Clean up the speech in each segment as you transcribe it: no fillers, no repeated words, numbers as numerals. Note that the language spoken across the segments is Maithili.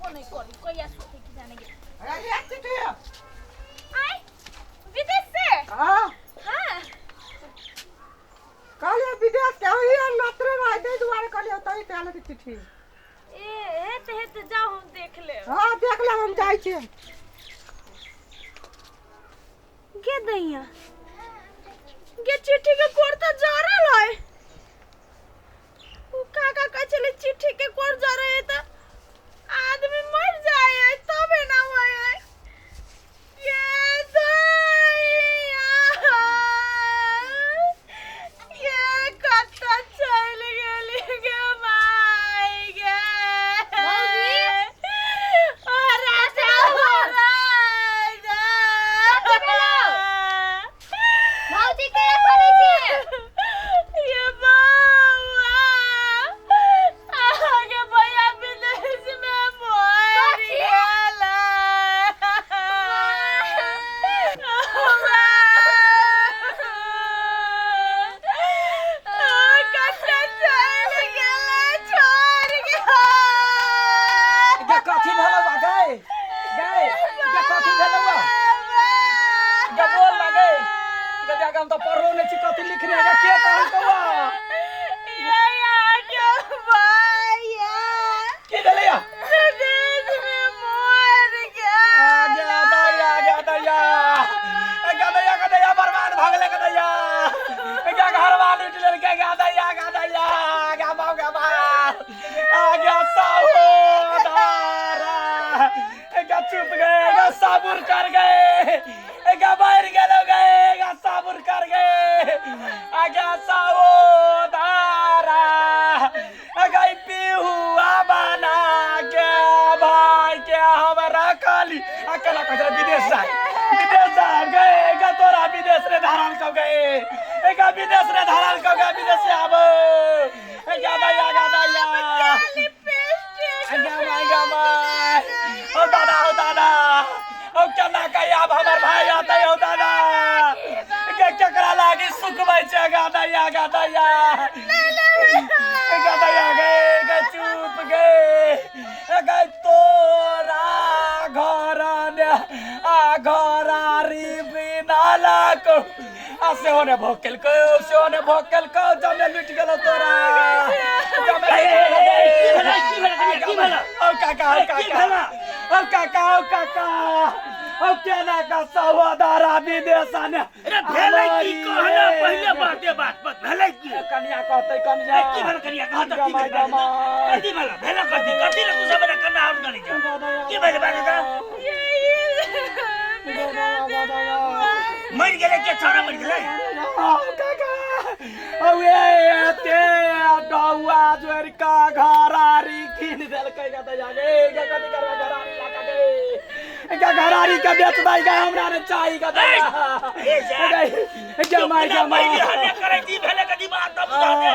सुतबो नहीं करी कहिया सुते की जाने गे। अरे चिट्ठी। आय विदेश से? हाँ। हाँ। कहलिए विदेश के होई नतरे रह दे दुआरे कहलिए तई तेल के चिट्ठी। ए हेते हेते जाओ, हम देख ले। हाँ, देख ले, हम जाइ छी। गे दैया गे, चिट्ठी के कोर त जरल है। उ काका कहै छलै चिट्ठी के कोर जरे है त आदमी मर जाए है, तबे ना होय है। ये दैया ये कत्ता चलि गेली गे माय गे। भौजी? ओ राजा, ओ राजा। कथी भेलौ? भौजी, केना करै छी? ये बौआ, अहाँके भैया विदेश में मरि कथी? गेलै। कतऽ चलि गेलै छोड़ि के? गे, कथी भेलौ बा गे? गे गे, कथी भेलौ बा गे? बोल ना गे। गे देख, हम तऽ पढ़लो नहि छी, कथी लिखने है गे? के कहलकौ बा? ये अहाँके भैया की भेलैया? विदेश में मरि आ गेल। गे दैया, गे दैया, गे दैया, गे दैया, बर्बाद भऽ गेलै गे दैया। गे घरवा लूटि लेलकै गे दैया, गे दैया, गे बाप, गे बाप। आ गे सहोदरा, गे चुप गए, गे साबुर कर गए, गे मरि गेलो गे, गे साबुर कर गए। आ गे सहोदरा, गई पिहुआ बना के भाई के हम रखली आ केना कहै छलै विदेश जाय, विदेश जाय गए। गे तोरा विदेश रे धराल कौ गए, गे विदेश रे धराल कौ गए, विदेश से आबो गे दैया, गे दैया, गे माय, गे माय। ओ दादा, ओ दादा, ओ केना कहिया आब हमर भाई आते? ओ दादा गे, केकरा लागी सुखबै छै गे दैया, गे दैया, गे दैया? गे गे, चुप गे। गे तोरा घर ने आ घरारी बिना लाको आ सेहो ने भोग केलको, सेहो ने भोग केलको। जमे लुटि गेलो तोरा, जमे लुटि गेलो। की भेलै? की भेलै कनिया? की भेलै? ओ काका, ओ की काका। भेलै? ओ काका, ओ काका, ओ केना का सहोदरा विदेश ने अरे भेलै की कहना पहिले, बाते बात बात भेलै की? कनिया कहतै, कनिया। ए, की भेल कनिया? कह तऽ की गमाय भेल? गमाय। कथी भेल? भेल कथी? कथी ले तू सब एना कन्ना आउट करै छै? की भेल बात तऽ? मरि गेलै के? छौड़ा मरि गेलै? काका, औ एते डौआ जोड़ि कऽ घरारी कीन देलकै गे दैया गे। गे कथी करबै घरारी लऽ कऽ गे? गे घरारी के बेच दै गे, हमरा ने चाही गे दैया। ए जा। गे गे माय, गे अपना माय। पहिले हल्ला करै छी, भेलै कथी बात तऽ बुझा दे।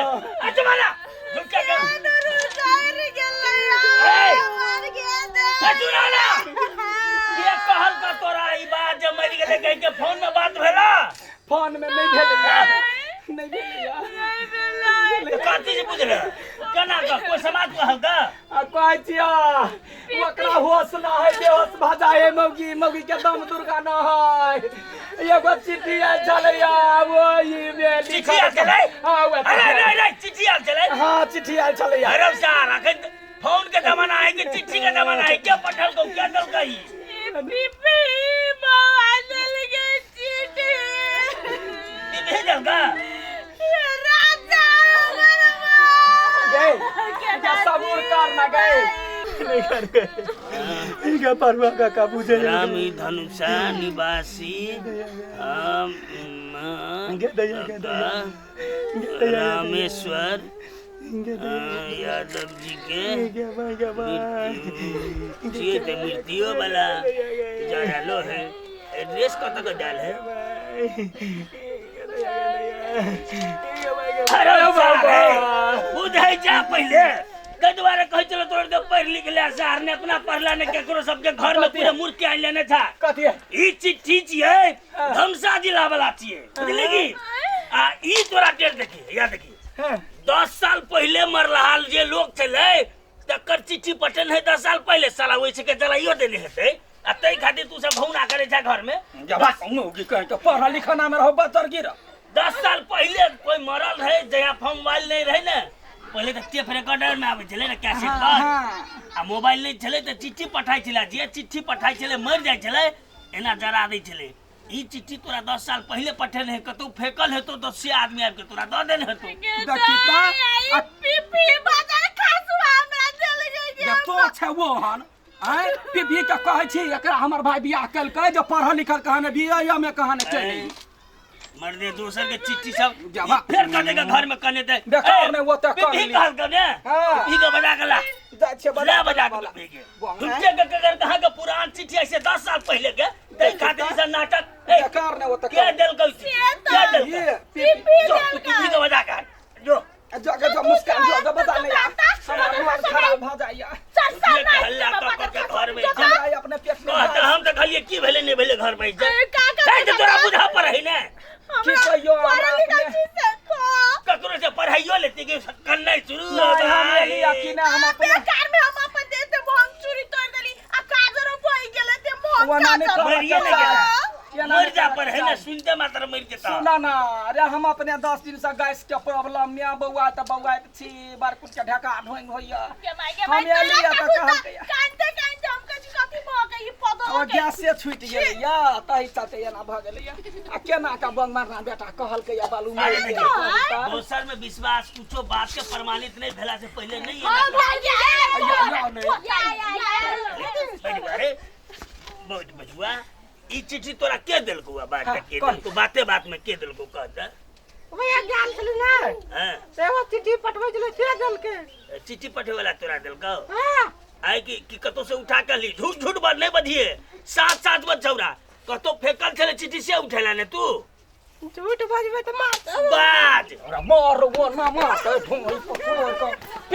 अच्छा बाला, झुमका के। ए, ए, सुना ना। के कहल का तोरा ई बात जे मरि गेलै कहि के? फोन में बात भेला? फोन में नहि भेलैया, नहि भेलैया। तऽ कथी से बुझले? केना कह? कोइ समाज कहल का? आ कहै छियौ, ओकरा होश न है, बेहोश भऽ जाइ है मौगी। मौगी के दम दुर्गा न है। एगो चिट्ठी आयल छलैया, ओहि मे चिट्ठी लिखल। आयल छलै? हाँ, उएह। अरे नहीं नहीं, चिट्ठी आयल छलै? हाँ, चिट्ठी आयल छलैया। अरे सार, अखन फोन के जमाना है कि चिट्ठी के जमाना है? के पठल को, के देलकै ई? बौआ देलकै चिट्ठी। ई भेजल का? राजा हमर। गे गे, सबूर कर ना गे। नहीं कर गे, गे परुआ काका बुझे। रामी धनुषा निवासी हम गे दैया, गे दैया, गे दैया। रामेश्वर गे दैया। यादव जी के गे भाई, गे भाई। छियै तऽ मृत्युओ वाला जा रहलो है। एड्रेस कतऽ के डाल है? अरे सारे बुझै जा पहिले, ताहि दुआरे कहै छलौ तोरा के पढ़ि लिख ले सार, ने अपना पढ़ला ने केकरो। सबके घर में पूरे मूर्ख के आनि लेने था। कथी है? ई चिट्ठी छियै, धमसा जिला वाला छियै, बुझली की? आ ई तोरा डेट देखी, या देखी। हाँ। 10 साल पहिले मरलहाल जे लोक छलै। तकर चिट्ठी पठेल है 10 साल पहिले, साला ओइ छै के जलाइयो देने हेतै आ तै खातिर तू सब भौना करे छै घर में। जब मौगी कह के पढ़ल लिखल नाम रहो बतर गिर। 10 साल पहिले कोई मरल रहे, जहाँ फोन मोबाइल नहीं रहे ने, पहिले तऽ टेप रिकॉर्डर में आबै छलै ने कैसेट पर। आ मोबाइल नहि छलै तऽ चिट्ठी पठाइ छलै। जे चिट्ठी पठाइ छलै, मरि जाइ छलै, एना जरा दै छलै। ई चिट्ठी तोरा 10 साल पहिले पठेने है, कतौ फेकल हेतौ तऽ से आदमी आबि के तोरा दऽ देने हेतौ। देखी तऽ, पीपी बाजार खासुआ हमरा चल गई। जब तो छै वो हन आँय पीपी के कहै छी, एकरा हमर भाई बियाह केलकै जे पढ़ल लिखल कहने बियाह में कहने चलि अयली। मर्दे, दोसर के चिट्ठी सब जबा। ई फेर कने के घर में कने दे। बेकार ने वो तऽ कर पीपी ली। कहल कने। हाँ। पीपी के बजा के ला। जाइ छियै। ला बजा के बला। पीपी के। बा- झूठे के कगर कहाँ के पुरान चिट्ठी ऐसे 10 साल पहिले के, तै खातिर ई सब नाटक ए, बेकार ने वो तऽ के देलकै चिट्ठी? के देलकै? ये पीपी जो तू पीपी के बजा के आन। जो। जो जो मुस्कान जो जो बता नहीं यार, हमर मन खराब भऽ जाइया। चल। ये के हल्ला कऽ कऽ के घर में हमरा आइ अपने पेट में कहता हम तऽ कहलिए की भेलै नहि भेलै घर में इज्जत। ए, का करतै? तै तऽ तोरा बुझा पड़ै ने। की कहियो हमरा पढ़ल लिखल अपने छी से कह। ककरो से पढ़ाइयो लेती कि कन्नै शुरू। नहीं, हम एली आ कि नहि हम अपने बेकार में हम अपन देह से भंग चूरी तोड़ देली आ काजरो बहि गेलै ते मोह ओना नहि काजर। करऽ मरिए नहि गेलै। एना मर नहि जा करऽ पर है ने, सुनते मात्र मरि जेता। सुना ना अरे, हम अपने 10 दिन से गैस के प्रॉब्लम में बौआ तऽ बौआ छी, बड़कुट के ढेका ढोंग होइया। के माय के हम माय। एली आ तऽ कहलकै कानते कानते हम कथी कथी भऽ गई पदो। ओ गैसे छूटि गेलै या तही चलते एना भऽ गेलै या। आ केना के बंग मारना बेटा कहलकै या बालू अरे मारि देखियौ, दोसर में विश्वास कुछो बात के प्रमाणित नहीं भेला से पहले नहीं हाँ एना भाई। या नहीं। या या या। बैठ अरे बैठ बजुआ, ई चिट्ठी तोरा के देलकौ आ बात हाँ, के कह। देलकौ? बाते बात में के देलकौ, कह दे। भैया गेल छली ने। हाँ। से वो चिट्ठी पठबै छलै से देलकै। चिट्ठी पठे वाला तोरा देलकौ? हाँ। आइ कि कतौ से उठा के ली? झूठ झूठ बात नहीं बधिए, सात सात बज छौरा, कतौ फेकल छले चिट्ठी से उठेला ने तू? झूठ बजबै तऽ मार। बाज। हमरा मार वो ना मार ढोंग पकड़ के।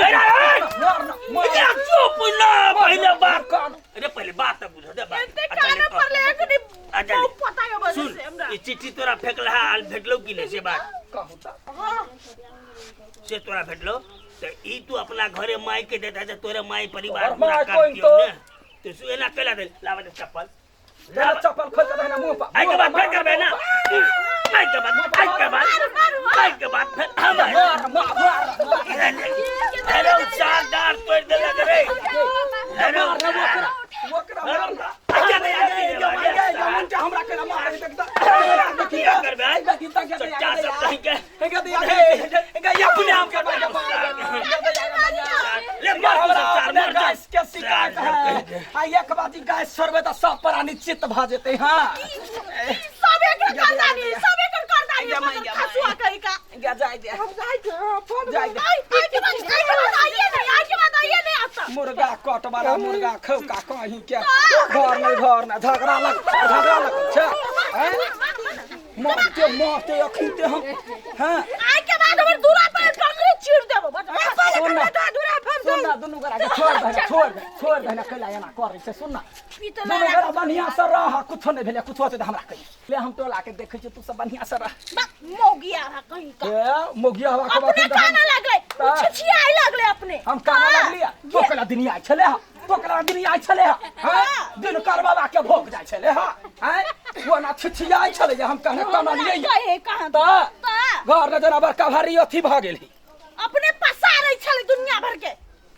अरे, अरे! मार ना मार। अरे चुप ना, पहले बात कान। अरे पहले बात तो बुझो दे बात। एते अच्छा, कान ले, पर ले एखनी। अच्छा, ले। बहुत पता है वजह सुन से हमरा। ई चिट्ठी तोरा फेकला हाल भेटलो कि नहीं से बात? कहू तऽ। से तोरा भेटलो तऽ ई तू अपना घरे माई के देता जे तोरे माई परिवार तोहर पूरा माय काम कोइन दियौ तो? ने तो सु एना कैला दे, लावा दे चप्पल। तेरा चप्पल खोल के दे ना मुंह पर। आई के बाद फिर करबे ना, आई के बाद, आई के बाद, आई के बाद फिर हम मार मार मार। अरे सार तोड़ देलक रे। अरे मार ना ओकरा, ओकरा मार ना। आगे दे, आगे दे, आगे दे, मुंह हमरा के मार देख त। की करबे आई? देखी त। चच्चा सब कहीं के के दे आगे के अपने हम के ले मार तू हमरा सब चार अपने मर जा। गैस के शिकायत है आ एक बाजी गैस छोड़बे तऽ सब प्राणी चित्त भऽ जेतै। हाँ। सब एकर करदानी, सब एकर करदानी। गे माय, गे माय। खसुआ कहीं का। गे जाय दे। हम जाइ छी, हाँ, फोन। जाय दे। आई आई के बाद, आई के बाद आइए नहीं, आई के बाद आइए नहीं आता। मुर्गा कट वाला मुर्गा खौका कहीं के घर नहीं, घर नहीं, झगड़ा लग, झगड़ा लग छै हैं? मारते मारते अखिते हम हैं। आई के बाद हमर दूरा पर टंगरी चीर देबो। सुन ना। दूरा फोन। सुन ना, दुनू गोरा के छोड़ दे, छोड़ दे, छोड़ दे ना। कैला एना करै छै? सुन ना, दुनू गोरा बढ़िया से रह, कुछो नहीं भेलै। कुछो होतै तऽ हमरा कही ले, हम टोला के देखै छियै। तू सब बढ़िया से रह। मौगिया हा कहीं का। ए मोगिया हवा के अपने बात हम काना लगले। छिछियाए लगले अपने। हम काना लगलियै? तो कला दुनिया छलै हा, तो कला दुनिया छलै हा हैं, दिन कर बाबा के भोग जाइ छलै हा हैं, ओना छिछियाइ छलै जे हम कहने काना लियै। कहे कहाँ तऽ तऽ घर ने जेना बड़का भारी अथी भऽ गेल। अपने पसारै छलै दुनिया भर के।